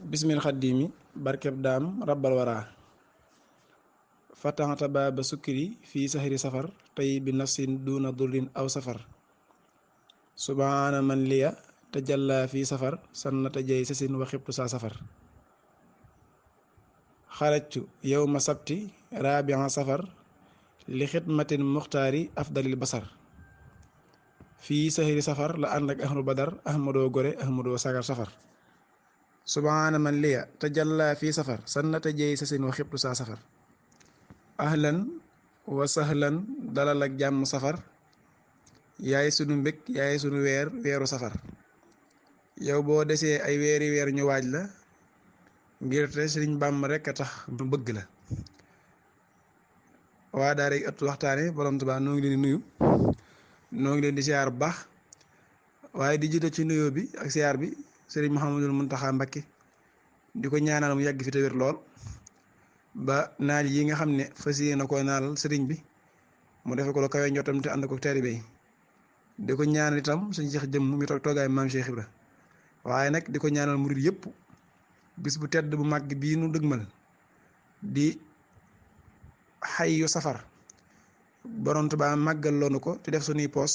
bismil xaddiimi barkeb daam rabbal waraa fataxta baaba sukkiri fii sahri safar tey bi nafsin duna durrin aw safar subhaana man liya tajalla fi safar sannata jay sasin wa xibtu saa safar xarajtu yowma sabti raabian safar li xidmatin muxtaari afdalil basar fii sahri safar la ànd ak ahlu badar ahmadoo gore ahmadoo sagar safar subhaana man liya tajalla fi safar sannata jey sasin wa xibtu saa safar ahlan wa sahlan dalal ak jàmm safar yaay sunu mbég yaay sunu weeru safar yow boo desee ay weer ñu waaj la ngir te Sëriñ Bàmba rekk a tax nu bëgg la waa daara ëttu waxtaane borom Tuubaa noo ngi leen di nuyu noo ngi leen di siyaar bu baax waaye di jiite ci nuyoo bi ak siyaar bi Sëriñ Muhammadul Muntaxa Mbakke di ko ñaanal mu yàgg fi te wér lool ba naal yi nga xam ne fas yéene na ko naalal sëriñ bi mu defe ko lu kawe njottam te ànd ko taalibe yi di ko ñaanal itam suñu Seex jëm mi toog toogaay maam Cheikh Ibra waaye nag di ko ñaanal murid yëpp bis bu tedd bu màgg bii nu dëgmal di xayyu safar borom Tuubaa màggal loonu ko te def suñuy poos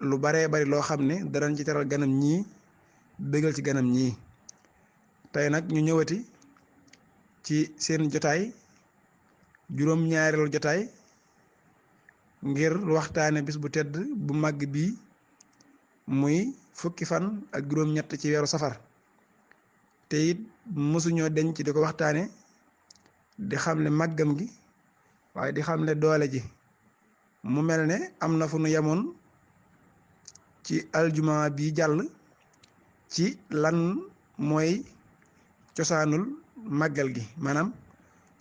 lu baree bari loo xam ne danañ ci teral ganam ñii bégal ci ganam ñii tey nag ñu ñëwati ci seen jotaay juróom-ñaareelu jotaay ngir waxtaane bis bu tedd bu màgg bii muy fukki fan ak juróom-ñett ci weeru safar te it mësuñoo denc di ko waxtaane di xamle màggam gi waaye di xamle doole ji mu mel ne am na fu nu yemoon ci aljuma bi jàll ci lan mooy cosaanul màggal gi maanaam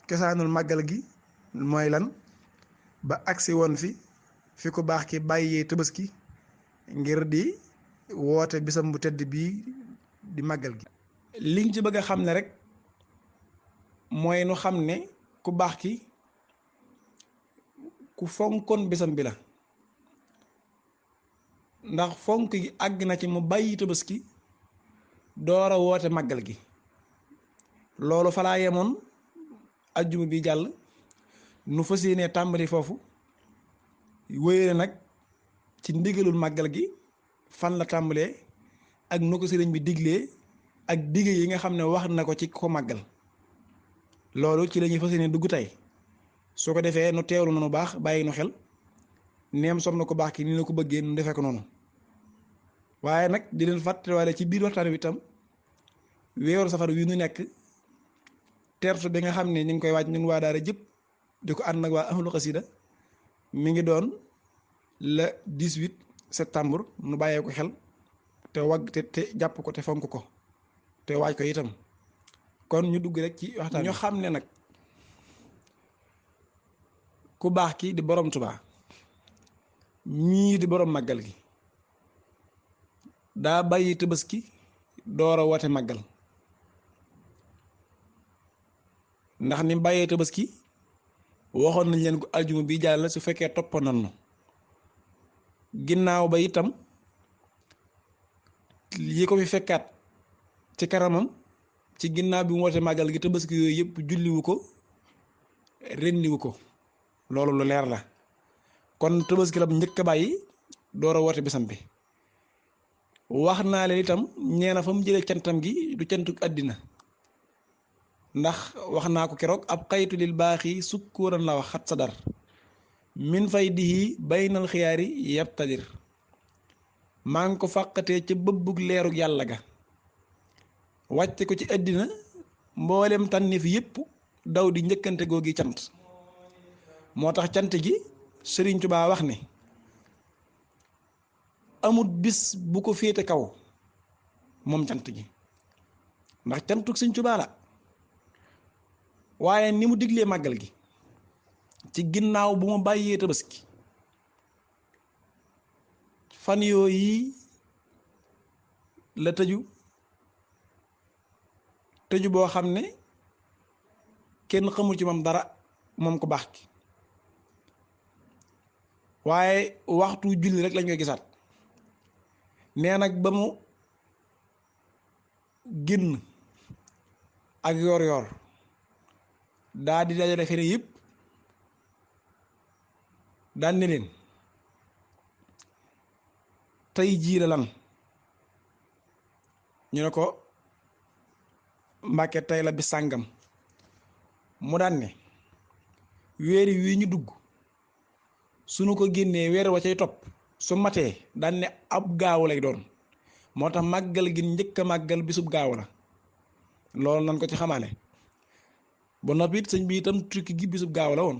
cosaanul màggal gi mooy lan ba agsi woon fi ko baax ki bàyyee Tabaski ngir di woote bisam bu tedd bii di màggal gi liñ ci bëgg a xam ne rek mooy nu xam ne ku baax ki ku fonkoon bisam bi la ndax fonk gi àgg na ci mu bàyyi Tabaski door a woote màggal gi loolu fa laa yemoon ajjuma bi jàll nu fas yéenee tàmbali foofu wéyee nag ci ndigalul màggal gi fan la tàmbalee ak nu ko sëriñ bi diglee ak dige yi nga xam ne wax na ko ci ko màggal loolu ci la ñuy fas yéenee dugg tey soo ko defee nu teewlu noonu baax bàyyi nu xel neem som na ko baax ki ni la ko bëggee nu defee ko noonu waaye nag di leen fàttaliwaale ci biir waxtaan wi itam weeru safar wi nu nekk tertu bi nga xam ne ñu ngi koy waaj ñun waa daara jëpp di ko ànd nag waa ahlu xasida mi ngi doon le 18 septembre nu bàyyee ko xel te wagg te jàpp ko te fonk ko te waaj ko itam kon ñu dugg rek ci waxtaan ñu xam ne nag ku baax ki di borom Tuubaa ñii di borom màggal gi daa bàyyi Tabaski door a woote màggal ndax ni bàyyee Tabaski waxoon nañ leen ko aljuma bi jàll su fekkee toppoon nañu ginnaaw ba itam yi ko fi fekkaat ci kanamam ci ginnaaw bi mu woote màggal gi Tabaski yooyu yëpp julliwu ko rendiwu ko loolu lu leer la kon Tabaski la njëkk a bàyyi door a woote bisam bi wax naa leen itam ñeena fa mu jëlee cantam gi du cantuk àddina ndax wax naa ko keroog ab xaytu lil baaxi sukkuran la wax xat sadar min fay dihi baynal xiyaari yabtadir maa ngi ko fàqatee ca bëbbug leerug yàlla ga wàcce ko ci àddina mboolem tànneef yépp daw di njëkkante googi cant moo tax cant gi Sëriñ Tuubaa wax ne amut bis bu ko féete kaw moom cant gi ndax cantuk Sëriñ Tuubaa la waaye ni mu diglee màggal gi ci ginnaaw bu mu bàyyee Tabaski fan yooyu la tëju boo xam ne kenn xamul ci moom dara moom ko baax ki waaye waxtu julli rek lañ koy gisaat nee nag ba mu génn ak yor-yor daa di dajale fere yëpp daan ne leen tey jii la lan ñu ne ko Mbàkke tey la bis sàngam mu daan ne weer wi ñu dugg suñu ko génnee weer wa cay topp su matee daan ne ab gaaw lay doon moo tax màggal gi njëkk a màggal bisub gaaw la loolu nan ko ci xamaale ba noppi it sëñ bi itam tukki gi bisub gaaw la woon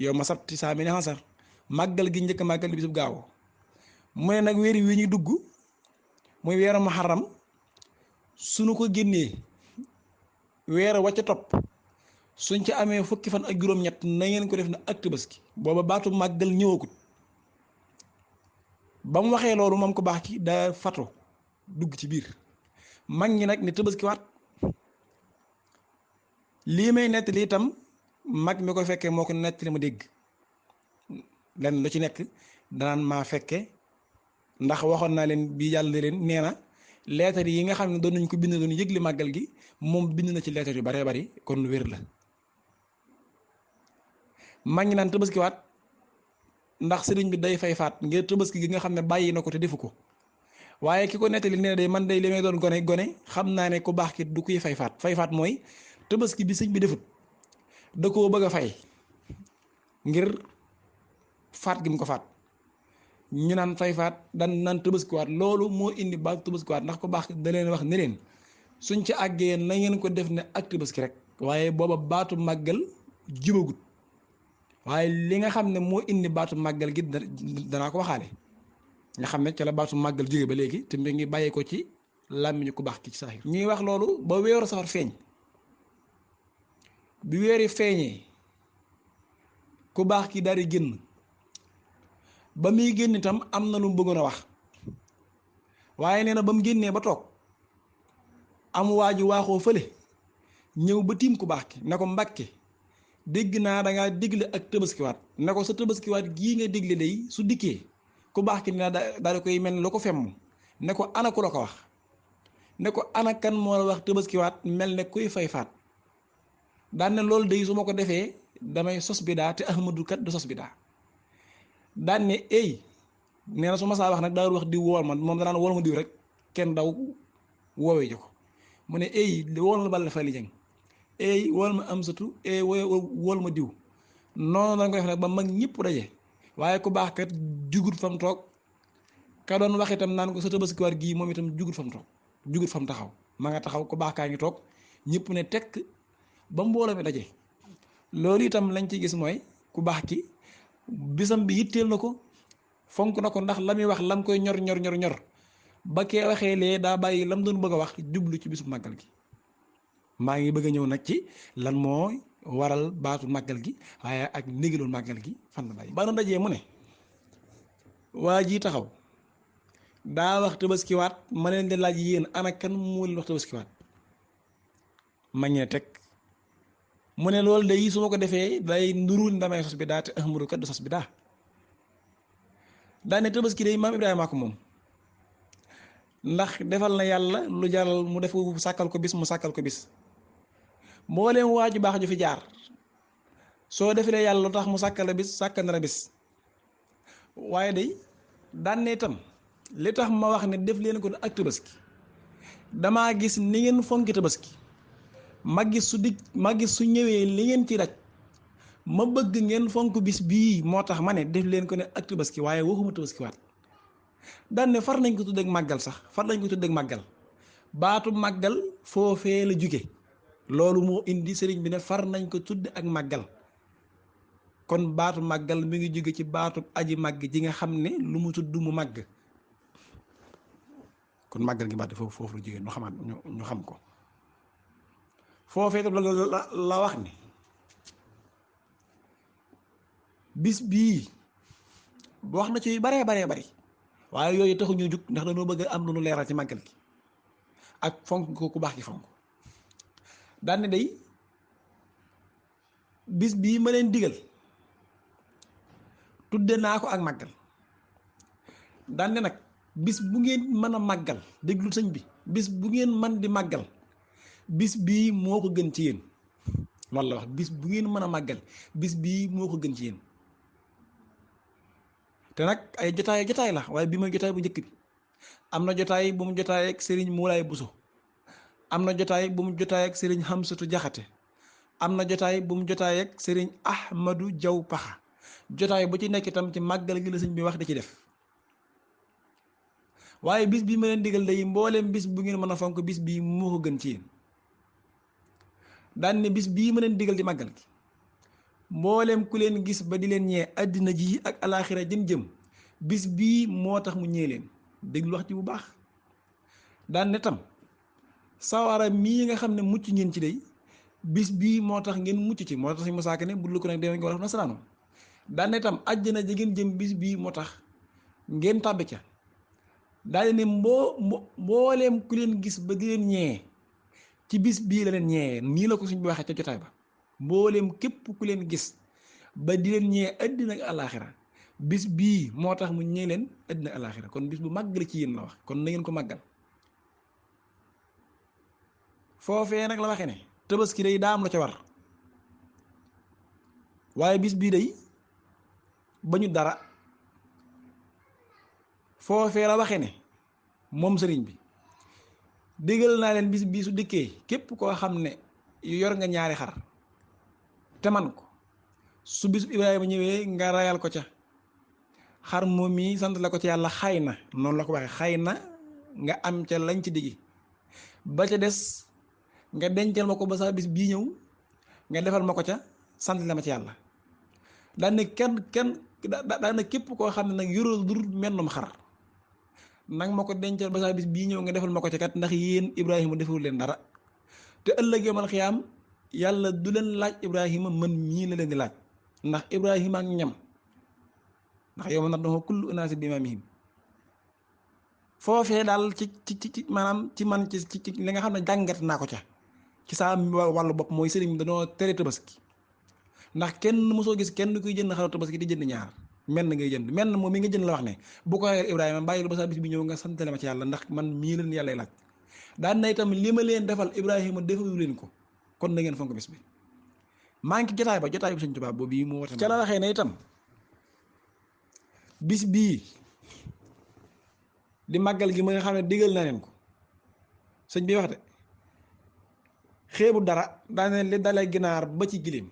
yow ma sabti saa mi ne xasar màggal gi njëkk a màggal bisub gaaw mu ne nag weer wi ñu dugg muy weeru muharram suñu ko génnee weer wa ca topp suñ ca amee fukki fan ak juróom-ñett na ngeen ko def na ak Tabaski booba baatu màggal ñëwagut ba mu waxee loolu moom ko baax ki daa fato dugg ci biir mag ñi nag ne Tabaski waat lii may nettali itam mag mi ko fekkee moo ko nettali ma dégg lenn lu ci nekk danaan maa fekke ndax waxoon naa leen bi yàlla leen nee na leetar yi nga xam ne doon nañ ko bind doon yëgli màggal gi moom bind na ci leetar yu baree bari kon wér la mag ñi naan Tabaski waat ndax sëriñ bi day fay faat ngir Tabaski gi nga xam ne bàyyi na ko te defu ko waaye ki ko nettali nee na day man day li may doon gone xam naa ne ku baax ki du kuy fay faat mooy Tabaski bi sëñ bi defut da koo bëgg a fay ngir faat gi mu ko faat ñu naan fay faat dan naan Tabaski waat loolu moo indi baat Tabaski waat ndax ko baax da leen wax ne leen suñ ci àggee na ngeen ko def ne ak Tabaski rek waaye booba baatu màggal jibagut waaye li nga xam ne moo indi baatu màggal gi danaa ko waxaale nga xam ne ca la baatu màggal jóge ba léegi te mi ngi bàyyee ko ci làmmiñu ku baax ki ci saaxir ñuy wax loolu ba weeru safar feeñ bi weeri feeñee ku baax ki daal di génn ba muy génn itam am na lu mu bëggoon a wax waaye nee na ba mu génnee ba toog am waa ji waaxoo fële ñëw ba tiim ku baax ki ne ko Mbàkke dégg naa dangaa digle ak Tabaskiwaat ne ko sa Tabaskiwaat gii nga digle day su dikkee ku baax ki ne daal di koy mel ni lu ko femm ne ko ana ku la ko wax ne ko ana kan moo la wax Tabaskiwaat mel ne kuy fay faat daan ne loolu day su ma ko defee damay sos bidaa te Ahmadu kat du sos bidaa daan ne ey nee na su ma saa wax nag daal wax di wool ma moom danaan wool ma diw rek kenn daw woowee ji ko mu ne ey wool ma Balla Fally Dieng ey wool ma Amsatu ey wool ma diw noonu lañ ko def nag ba mag ñëpp daje waaye ku baax kat jugut fam toog ka doon wax itam naan ko sa Tabaskiwaat gii moom itam jugut fam toog jugut fam taxaw ma nga taxaw ku baax kaa ngi toog ñëpp ne tekk ba mbooloo mi daje loolu itam lañ ci gis mooy ku baax ki bisam bi yitteel na ko fonk na ko ndax la muy wax lam koy ñor ba kee waxee lee daa bàyyi lam doon bëgg a wax jublu ci bisu màggal gi maa ngi bëgg a ñëw nag ci lan mooy waral baatu màggal gi waaye ak ndigalul màggal gi fan la bàyyi ba nu dajee mu ne waa ji taxaw daa wax Tabaskiwaat ma leen di laaj yéen ana kan moo leen wax Tabaskiwaat ma ñee teg mu ne loolu de yi su ma ko defee day ndurul damay sos bi daa te Ahmadu kat du sos bi daa ne Tabaski day maam Ibrahima ko moom ndax defal na yàlla lu jaral mu def sàkkal ko bis mu sàkkal ko bis mbooleem waaju baax ju fi jaar soo defee yàlla lu tax mu sàkkal la bis sàkkal na la bis waaye day daan ne itam li tax ma wax ne def leen ko ak Tabaski damaa gis ni ngeen fonki Tabaski ma gis su ñëwee li ngeen ci daj ma bëgg ngeen fonk bis bii moo tax ma ne def leen ko ne ak Tabaski waaye waxuma Tabaskiwaat daan ne far nañ ko tudd ak màggal sax far nañ ko tudd ak màggal baatu màggal foofee la jóge loolu moo indi sëriñ bi ne far nañ ko tudd ak màggal kon baatu màggal mi ngi jóge ci baatu aji màgg ji nga xam ne lu mu tudd mu màgg kon màggal gi baatu foofu la jóge ñu xam ko foofee tam la wax ni bis bii wax na ci yu baree bari waaye yooyu taxu ñu jug ndax dañoo bëgg am lu nu leeral ci màggal gi ak fonk ko ku baax gi fonk daan ne day bis bii ma leen digal tudde naa ko ak màggal daan ne nag bis bu ngeen mën a màggal déglu sëñ bi bis bu ngeen man di màggal bis bii moo ko gën ci yéen loolu la wax bis bu ngeen mën a màggal bis bii moo ko gën ci yéen te nag ay jotaay la waaye bi mooy jotaay bu njëkk bi am na jotaay bu mu jotaay ak Serigne Moulay Bousso am na jotaay bu mu jotaay ak Serigne Hamsatu Jaxate am na jotaay bu mu jotaay ak Serigne Ahmadou Jaw Paxa jotaay bu ci nekk itam ci màggal gi la sëñ bi wax di ci def waaye bis bi ma leen digal day mbooleem bis bu ngeen mën a fonk bis bii moo ko gën ci yéen daan ne bis bii ma leen digal di màggal gi mbooleem ku leen gis ba di leen ñee àddina ji ak alaaxira jëm bis bii moo tax mu ñee leen déglu wax ci bu baax daan ne tam sawara mii nga xam ne mucc ngeen ci day bis bii moo tax ngeen mucc ci moo tax si musaaka ne bu dul ko nag dee nga war a nasaraanu daan ne tam àjjana ji ngeen jëm bis bii moo tax ngeen tàbbi ca daal ne mbooleem ku leen gis ba di leen ñee ci bis bii la leen ñee nii la ko suñ bi waxee ca jotaay ba mbooleem képp ku leen gis ba di leen ñee àddina ak alaaxira bis bii moo tax mu ñee leen àddina ak alaaxira kon bis bu màggal ci yéen la wax kon na ngeen ko màggal foofee nag la waxee ne tabaski day daa am la ca war waaye bis bii day bañu dara foofee la waxee ne moom sëriñ bi digal naa leen bis bii su dikkee képp koo xam ne yor nga ñaari xar te man ko su bisu Ibrahima ñëwee nga rayal ko ca xar moom mi sant la ko ci yàlla xay na noonu la ko waxee xay na nga am ca lañ ci diggi ba ca des nga dencal ma ko ba saa bis bii ñëw nga defal ma ko ca sant la ma ci yàlla daan ne daan ne képp koo xam ne nag yoroo dur mennum xar nag ma ko dencal ba saa bis bii ñëw nga defal ma ko ca kat ndax yéen Ibrahima deful leen dara te ëllëg yawmal xiyaam yàlla du leen laaj Ibrahima man mii la leen di laaj ndax Ibrahima ak ñam ndax yow ma nag dafa kullu unaasi bi imaamihim foofee daal ci maanaam ci man ci li nga xam ne jàngat naa ko ca ci saa wàllu bopp mooy sëriñ bi dañoo tere tabaski ndax kenn mosoo gis kenn kuy jënd xaru tabaski di jënd ñaar menn ngay jënd menn moom mi nga jënd la wax ne bu ko waxee Ibrahima bàyyi ba saa bis bi ñëw nga santale ma ci yàlla ndax man mii leen yàlla laaj daan na itam li ma leen defal Ibrahima defalu leen ko kon na ngeen fonk bis bi maa ngi jotaay bi Sëñ Tuubaa boobu bii mu woote ca la waxee ne itam bis bii di màggal gi ma nga xam ne digal na leen ko sëñ bi wax de xeebu dara daan li dalee ginaar ba ci giléem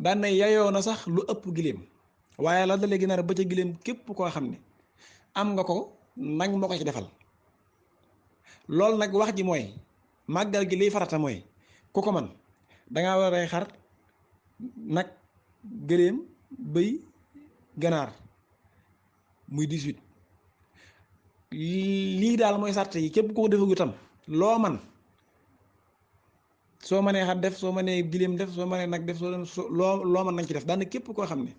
daan na yayoo na sax lu ëpp giléem waaye la dalee ginaar ba ci giléem képp koo xam ne am nga ko nag moo ko ci defal loolu nag wax ji mooy màggal gi liy farata mooy ku ko man dangaa war a rey xar nag gëléem bëy ganaar muy 18 lii daal mooy sart yi képp koo defagu tam loo man soo mënee xar def soo mënee giléem def soo mënee nag def soo loo mën nañ ci def daanaka képp koo xam ne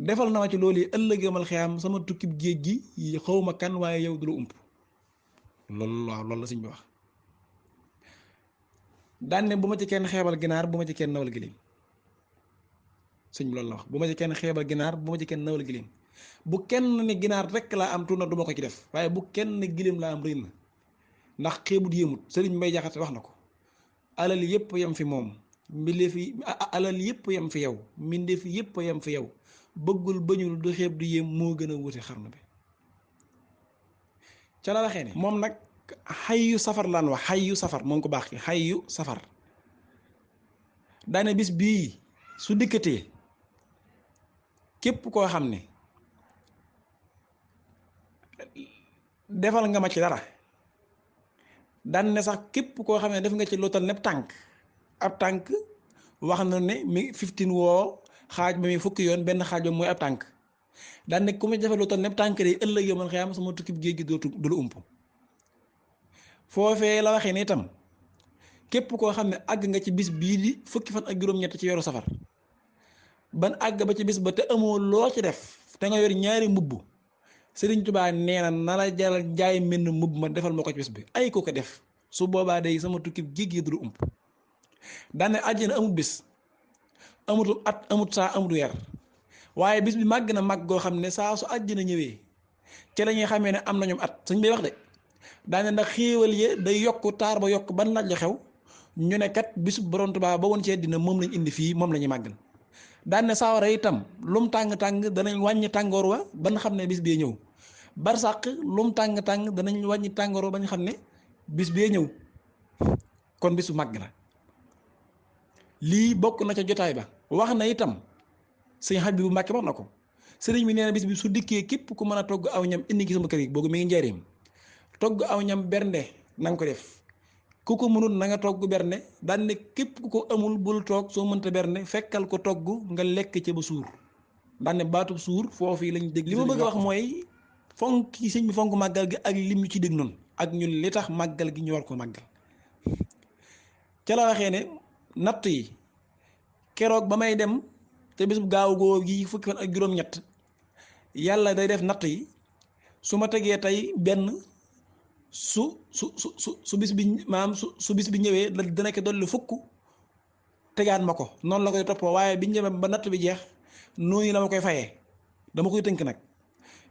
defal na ma ci loolu yi ëllëg yomal xiyaam sama tukkib géej gi xawma kan waaye yow du la ump loolu waaw loolu la sëñ bi wax daan ne bu ma ci kenn xeebal ginaar bu ma ci kenn nawal giléem sëñ bi loolu la wax bu ma ci kenn xeebal ginaar bu ma ci kenn nawal giléem bu kenn ne ginaar rekk laa am tuur na du ma ko ci def waaye bu kenn ne giléem laa am rëy na ndax xeebut yéemut sëriñ Mbay Jaxate wax na ko alal yëpp yem fi moom mbindeef yi alal yëpp yem fi yow mbindeef yëpp yem fi yow bëggul bañul du xeeb du yéem moo gën a wuti xarnu bi ca la waxee ne moom nag xayyu safar laan wax xayyu safar moom ko baax ki xayyu safar daane bis bii su dikkatee képp koo xam ne defal nga ma ci dara daan ne sax képp koo xam ne def nga ci lootal nepp tànk ab tànk wax na ne mi 15 woo xaaj ba mi fukki yoon benn xaaj ba mooy ab tànk daan ne ku ma defal lootal nepp tànk de ëllëg yow man xëyam sama tukki géej gi du la ump foofee la waxee ne itam képp koo xam ne àgg nga ci bis bii di fukki fan ak juróom-ñett ci yoru safar ban àgg ba ci bis ba te amoo loo ci def te nga yor ñaari mbubb Sëriñ Tuubaa nee na la jaral jaay menn mbubb ma defal ma ko ci bis bi ay ko def su boobaa day sama tukki géej gi du la ump daane àjjana amut bis amutu at amut saa amut weer waaye bis bi màgg na màgg goo xam ne saa su àjjana ñëwee ci la ñuy xamee ne am nañu at suñ bay wax de daane ndax xéewal ye day yokk taar ba yokk ban laaj la xew ñu ne kat bisu borom Tuubaa ba woon ci dina moom lañ indi fii moom la ñuy màggal daane sawara itam lum tàng-tàng danañ wàññi tàngoor wa ban xam ne bis bee ñëw barsàq lum tàng-tàng danañ wàññi tàngoor wa bañ xam ne bis bee ñëw kon bisu màgg la lii bokk na ca jotaay ba wax na itam sëñ Habibu Mbàkke wax na ko sëriñ bi nee na bis bi su dikkee képp ku mën a togg aw ñam indi ci sama kër yi boogu mi ngi njëriñ togg aw ñam bernde na nga ko def ku ko mënul na nga togg bernde daan ne képp ku ko amul bul toog soo mënta bernde fekkal ko togg nga lekk ca ba suur daan ne baatub suur foofu yi lañ dégg li ma bëgg a wax mooy fonk sëñ bi fonk màggal gi ak lim ñu ci dégg noonu ak ñun li tax màggal gi ñu war ko màggal ca la waxee ne natt yi keroog ba may dem te bis bu gaaw goo gi fukki fan ak juróom-ñett yàlla day def natt yi su ma tegee tey benn su bis bi maanaam su bis bi ñëwee dana ko dolli fukk tegaat ma ko noonu la koy toppoo waaye bi ñëwee ba natt bi jeex noonu la ma koy fayee dama koy tënk nag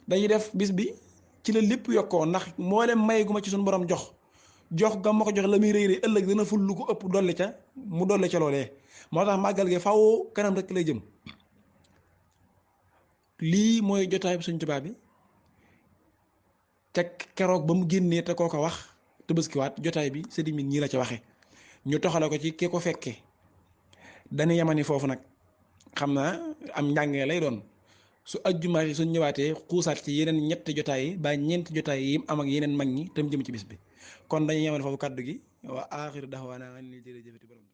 dañuy def bis bi ci la lépp yokkoo ndax moo leen may gu ma ci suñu borom jox ga ma ko jox la muy rëy rëy ëllëg dana ful lu ko ëpp dolli ca mu dolli ca loolee moo tax màggal gi faw kanam rek lay jëm lii mooy jotaay bi Sëñ Tuubaa bi te keroog ba mu génnee te koo ko wax Tabaskiwaat jotaay bi sëriñ bi ñii la ca waxe ñu toxale ko ci ki ko fekkee dañu yemani foofu nag xam naa am njàngee lay doon su ajjumaa yi suñ ñëwaatee xuusaat ci yeneen ñetti jotaay yi ba ñeenti jotaay yi am ak yeneen mag ñi te mu jëm ci bis bi kon dañuy yemal foofu kàddu gi wa aaxiru daxwaana an li jërëjëfati borom